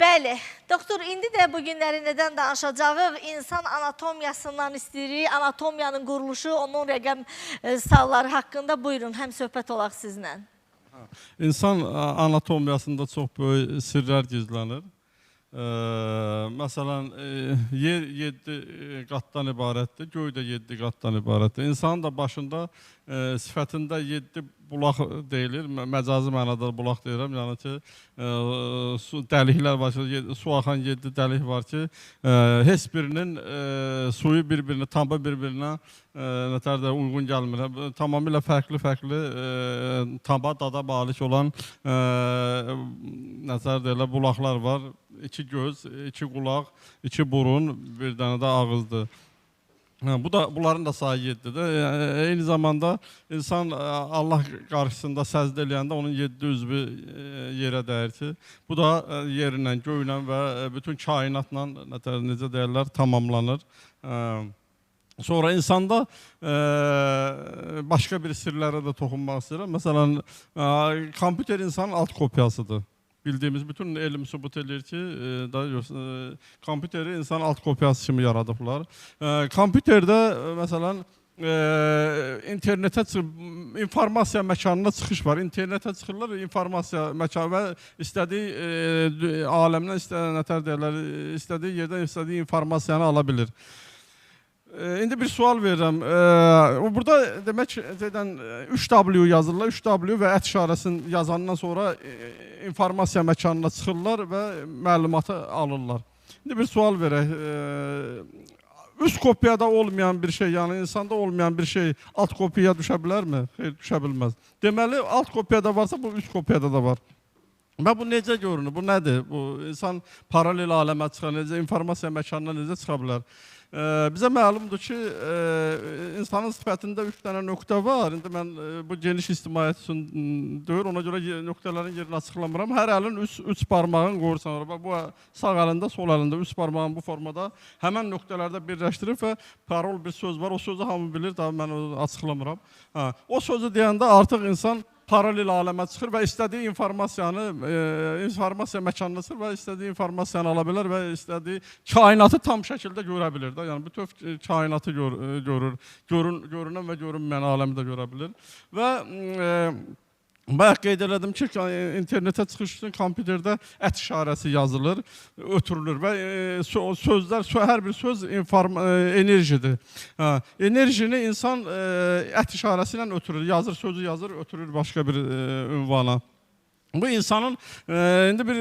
Bəli, doktor, indi də bu günləri nədən danışacağıq? İnsan anatomiyasından istəyirik, anatomiyanın quruluşu, onun rəqəm salları haqqında buyurun, həm söhbət olaq sizlə. İnsan anatomiyasında çox böyük sirlər gizlənir. Məsələn, yer 7 qatdan ibarətdir, göy də 7 qatdan ibarətdir. İnsanın da başında, sifətində 7 bulaq deyilir, məcazi mənada bulaq deyirəm, yəni ki, su dəliklər var ki, su axan 7 dəlik var ki, heç birinin suyu bir-birinə, tamba bir-birinə nətər də uyğun gəlmir. Tamamilə fərqli-fərqli tamba, dada malik olan nətər deyirlər, bulaqlar var. 2 göz, 2 qulaq, 2 burun, bir dənə də ağızdır. Bu da bunların da sayı 7-dir. Eyni zamanda insan Allah qarşısında səcdə eləyəndə onun 7 üzvü yerə dəyir ki, bu da yerlə, göylə və bütün kainatla necə deyirlər, tamamlanır. Sonra insanda başqa bir sirlərə də toxunmaq istəyirəm. Məsələn, kompüter insanın alt kopyasıdır. Bildiyimiz bütün elm sübut eləyir ki, kompüteri insanın alt kopyası kimi yaradıblar. Kompüterdə məsələn, internetə informasiya məkanına çıxış var. İnternetə çıxırlar, informasiya məkanı və istədiyi aləmdən, nətər deyirlər, istədiyi yerdən istədiyi informasiyanı ala bilir. İndi bir sual verirəm. Burada demək 3W yazırlar. 3W və ət işarəsini yazandan sonra informasiya məkanına çıxırlar və məlumatı alırlar. İndi bir sual verək. Üst kopyada olmayan bir şey, yəni insanda olmayan bir şey alt kopyaya düşə bilərmi? Xeyr, düşə bilməz. Deməli, alt kopyada varsa bu üst kopyada da var. Və bu necə görünür? Bu nədir? Bu insan paralel aləmə çıxar, necə informasiya məkanına necə çıxa bilər? Bizə məlumdur ki, insanın sifətində 3 dənə nöqtə var. İndi mən bu geniş ictimaiyyət üçün deyil, ona görə nöqtələrin yerini açıqlamıram. Hər əlin 3 parmağın qoyursan. Bu sağ əlində, sol əlində 3 parmağın bu formada həmən nöqtələrdə birləşdirir və parol bir söz var. O sözü hamı bilir, daha mən onu açıqlamıram. O sözü deyəndə artıq insan paralel aləmə çıxır və istədiyi informasiyanı, informasiya məkanına çıxır və istədiyi informasiyanı ala bilər və istədiyi kainatı tam şəkildə görə bilir də. Yəni bütöv kainatı görür, görünən və görünməyən aləmi də görə bilir. Və bayaq qeyd elədim ki, internetə çıxış üçün kompüterdə ət işarəsi yazılır, ötürülür və sözlər, hər bir söz enerjidir. Enerjini insan ət işarəsi ilə ötürür, yazır, sözü yazır, ötürür başqa bir ünvana. Bu insanın, indi bir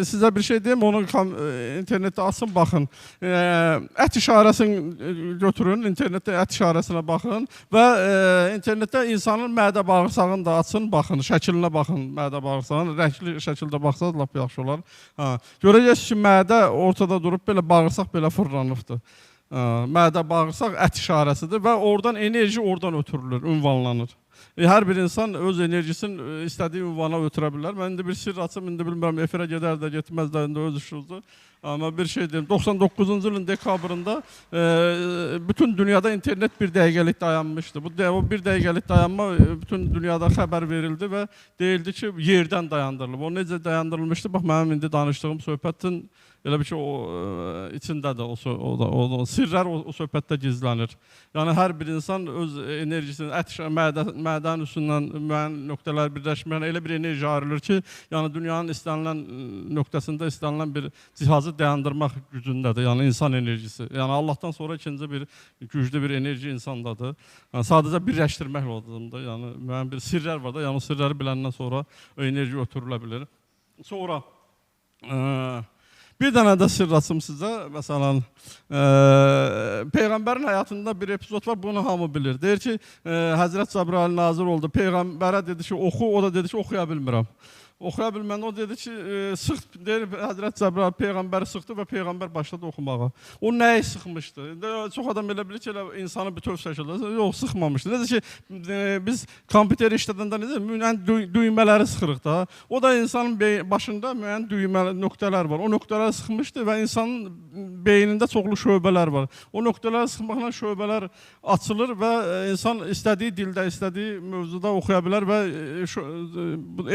sizə bir şey deyim, onu internetdə açın, baxın. Ət işarəsini götürün, internetdə ət işarəsinə baxın və internetdə insanın mədə bağırsağını da açın, baxın, şəklinə baxın, mədə bağırsağının, rəngli şəkildə baxsanız lap yaxşı olar. Görəcəksiniz ki, mədə ortada durub, belə bağırsaq belə fırlanıbdır. Mədə bağırsaq ət işarəsidir və oradan enerji oradan ötürülür, ünvanlanır. Hər bir insan öz enerjisini istədiyi ünvana ötürə bilər. Mən indi bir sirr açım, indi bilmirəm, efirə gedər də getməz də, indi öz işinizdir. Amma bir şey deyim, 99-cu ilin dekabrında bütün dünyada internet bir dəqiqəlik dayanmışdı. O bir dəqiqəlik dayanma bütün dünyada xəbər verildi və deyildi ki, yerdən dayandırılıb. O necə dayandırılmışdı? Bax, mənim indi danışdığım söhbətin elə bir ki, o içindədir, o sirlər o söhbətdə gizlənir. Yəni, hər bir insan öz enerjisini, ət, mədənin üstündən müəyyən nöqtələr birləşməyən elə bir enerji ayrılır ki, yəni dünyanın istənilən nöqtəsində istənilən bir cihazı dayandırmaq gücündədir, yəni insan enerjisi. Yəni Allahdan sonra ikinci bir güclü bir enerji insandadır. Yəni, sadəcə birləşdirmək lazımdır. Yəni müəyyən bir sirlər var da, yəni o sirləri biləndən sonra o enerji ötürülə bilir. Sonra bir dənə də sirr açım sizə. Məsələn, Peyğəmbərin həyatında bir epizod var, bunu hamı bilir. Deyir ki, Həzrət Cəbrail nazir oldu, Peyğəmbərə dedi ki, oxu, o da dedi ki, oxuya bilmirəm. Oxuya bilməndə o dedi ki, sıx, deyir, Həzrət Cəbrail Peyğəmbəri sıxdı və Peyğəmbər başladı oxumağa. O nəyi sıxmışdı? Çox adam elə bilir ki, elə insanı bütöv şəkildə. Yox, sıxmamışdı. Necə ki, biz kompüteri işlədəndə necə müəyyən düymələri sıxırıq da. O da insanın başında müəyyən düymə nöqtələr var. O nöqtələri sıxmışdı və insanın beynində çoxlu şöbələr var. O nöqtələri sıxmaqla şöbələr açılır və insan istədiyi dildə, istədiyi mövzuda oxuya bilər və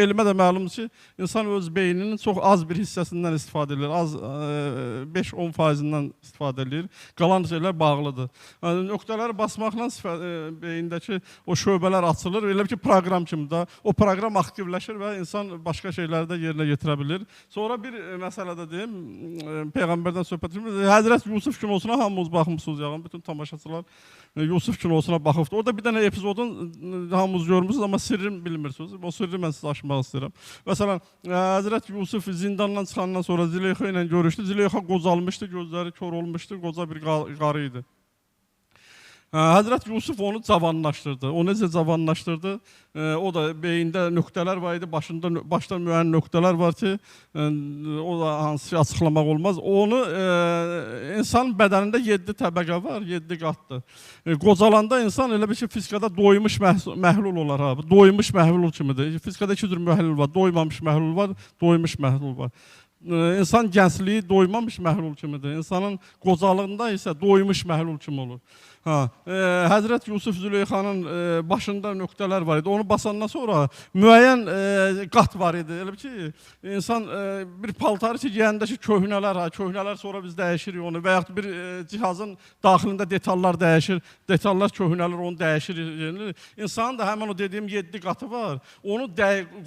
elmə də məlumdur ki, insan öz beyninin çox az bir hissəsindən istifadə edir. Az 5-10 faizindən istifadə edir. Qalan şeylər bağlıdır. Yəni, nöqtələri basmaqla beyindəki o şöbələr açılır. Elə ki proqram kimi də o proqram aktivləşir və insan başqa şeyləri də yerinə yetirə bilir. Sonra bir məsələ də deyim, peyğəmbərdən söhbət edirəm. Həzrət Yusuf kinosuna hamımız baxmısınız yəqin, bütün tamaşaçılar Yusuf kinosuna baxıbdır. Orada bir dənə epizodun hamımız görmüsünüz, amma sirrini bilmirsiniz. O sirri mən sizə açmaq istəyirəm. Məsələn, Həzrət Yusuf zindandan çıxandan sonra Züleyxa ilə görüşdü. Züleyxa qocalmışdı, gözləri kor olmuşdu, qoca bir qarı idi. Həzrət Yusuf onu cavanlaşdırdı. O necə cavanlaşdırdı? O da beyində nöqtələr var idi, başda müəyyən nöqtələr var ki, o da hansı ki açıqlamaq olmaz. Onu insan bədənində 7 təbəqə var, 7 qatdır. Qocalanda insan elə bir ki, fizikada doymuş məhlul olar. Ha. Doymuş məhlul kimidir. Fizikada iki cür məhlul var. Doymamış məhlul var, doymuş məhlul var. İnsan gəncliyi doymamış məhlul kimidir. İnsanın qocalığında isə doymuş məhlul kimi olur. Ha, Həzrət Yusuf Züleyxanın başında nöqtələr var idi. Onu basandan sonra müəyyən qat var idi. Elə ki, insan bir paltarı ki, geyəndə ki, köhnələr, ha, köhnələr sonra biz dəyişirik onu və yaxud bir cihazın daxilində detallar dəyişir, detallar köhnələr onu dəyişir. Yəni, İnsanın da həmin o dediyim 7 qatı var. Onu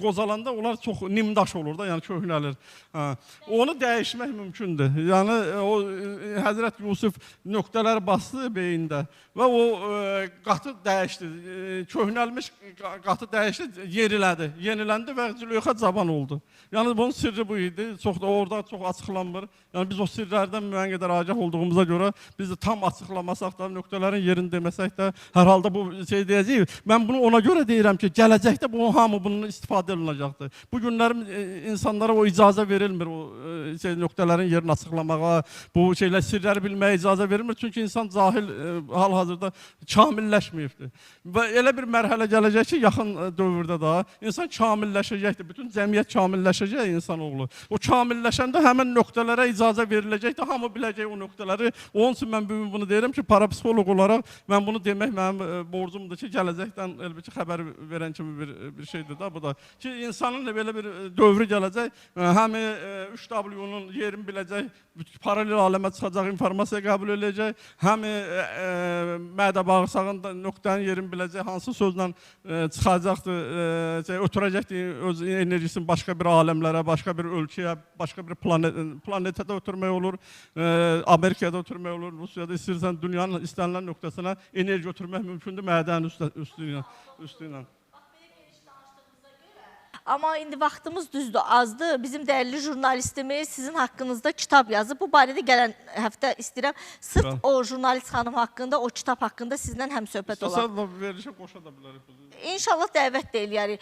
qocalanda onlar çox nimdaş olur da, yəni köhnəlir. Ha, onu dəyişmək mümkündür. Yəni o Həzrət Yusuf nöqtələr bastı beyində və o qatı dəyişdi. Köhnəlmiş qatı dəyişdi, yerilədi. Yeniləndi və Züleyxa cavan oldu. Yəni bunun sirri bu idi. Çox da orada çox açıqlanmır. Yəni biz o sirlərdən müəyyən qədər agah olduğumuza görə biz də tam açıqlamasaq da, nöqtələrin yerini deməsək də, hər halda bu şey deyəcəyik. Mən bunu ona görə deyirəm ki, gələcəkdə bu hamı bunun istifadə olunacaqdır. Bu günlərin insanlara o icazə verilmir, o şey nöqtələrin yerini açıqlamağa, bu şeylər sirləri bilməyə icazə verilmir. Çünki insan cahil hal-hazırda kamilləşməyibdir. Və elə bir mərhələ gələcək ki, yaxın dövrdə daha insan kamilləşəcəkdir. Bütün cəmiyyət kamilləşəcək insanoğlu. O kamilləşəndə həmin nöqtələrə icazə veriləcəkdir. Hamı biləcək o nöqtələri. Onun üçün mən bu gün bunu deyirəm ki, parapsixoloq olaraq mən bunu demək mənim borcumdur ki, gələcəkdən elə bir ki, xəbər verən kimi bir şeydir da bu da. Ki, insanın da belə bir dövrü gələcək, həm 3W-nun yerini biləcək, paralel aləmə çıxacaq, informasiya qəbul edəcək, həm mədə bağırsağın nöqtənin yerini biləcək, hansı sözlə çıxacaqdır, ötürəcəkdir öz enerjisini başqa bir aləmlərə, başqa bir ölkəyə, başqa bir planetə də ötürmək olur, Amerikaya da ötürmək olur, Rusiyada istəyirsən dünyanın istənilən nöqtəsinə enerji ötürmək mümkündür mədənin üstü ilə. Amma indi vaxtımız düzdür, azdır. Bizim dəyərli jurnalistimiz sizin haqqınızda kitab yazıb. Bu barədə gələn həftə istəyirəm. Sırf o jurnalist xanım haqqında, o kitab haqqında sizlə həmsöhbət olaq. İstəsən verilişə qoşa da bilərik. İnşallah dəvət də eləyərik.